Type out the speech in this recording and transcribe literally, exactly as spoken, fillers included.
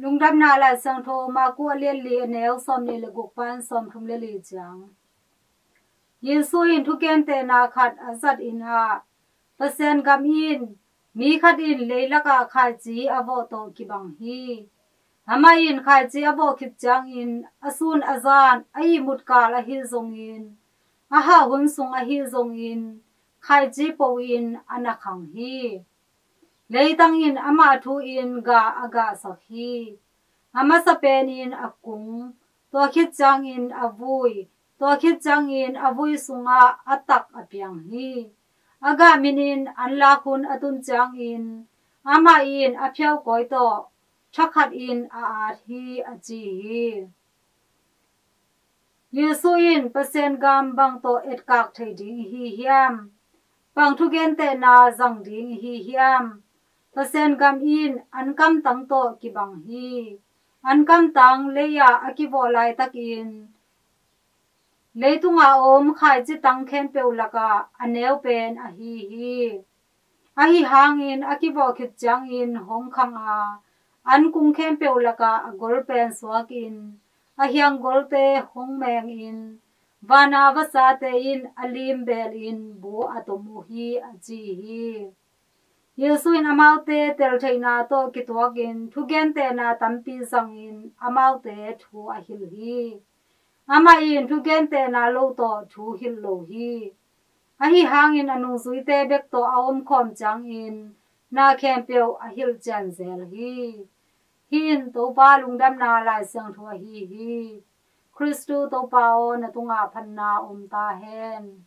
Lungdamna Lai Siangtho Marku a lian li, a neu sawmnih le guk pan sawmthum le li ciang. Jesu in thugentehna khat a zat in ah, Pasian gam in mi khat in leilakah khaici a vawh tawh kibang hi. Amah in khaici a vawh khit ciangin a sun a zan a ihmut kal ahi zongin, a hah hun sung ahi zongin, khaici po in a na khang hi. Leitang in amah thu in gah a gahsak hi. A masa pen in a kung, tua khit ciangin a vui, tua khit ciangin a vui sungah a tak a piang hi. A gah min in anlak hun a tun ciangin amah in a phiaukawi tawh thakhat in a at hi, a ci hi. Jesu in Pasian gam bang tawh etkak thei ding i hi hiam? Bang thugentehna zang ding i hi hiam? Pasian gam in an kamtang tawh kibang hi. An kamtang lei-ah a kivawh laitakin leitunga om khaici tang khempeuh lakah a neu pen ahi hi. Ahi hangin a kivawh khit ciangin hong khang a, an kung khempeuh lakah a gol pen suakin, a hiang golte hong mengin, vana vasate in a lim belin bu a tom uh hi, a ci hi. Jesu in amaute teltheihna tawh kituakin thugentehna tampi zangin amaute thu a hilh hi. Amah in thugentehna lo tawh thu hilh lo hi. Ahi hangin a nungzuite bek tawh a omkhawm ciangin na khempeuh a hilh cianzel hi. Hih in Topa Lungdamna Lai Siangtho ahi hi. Khristu Topa aw, na tungah phatna om ta hen.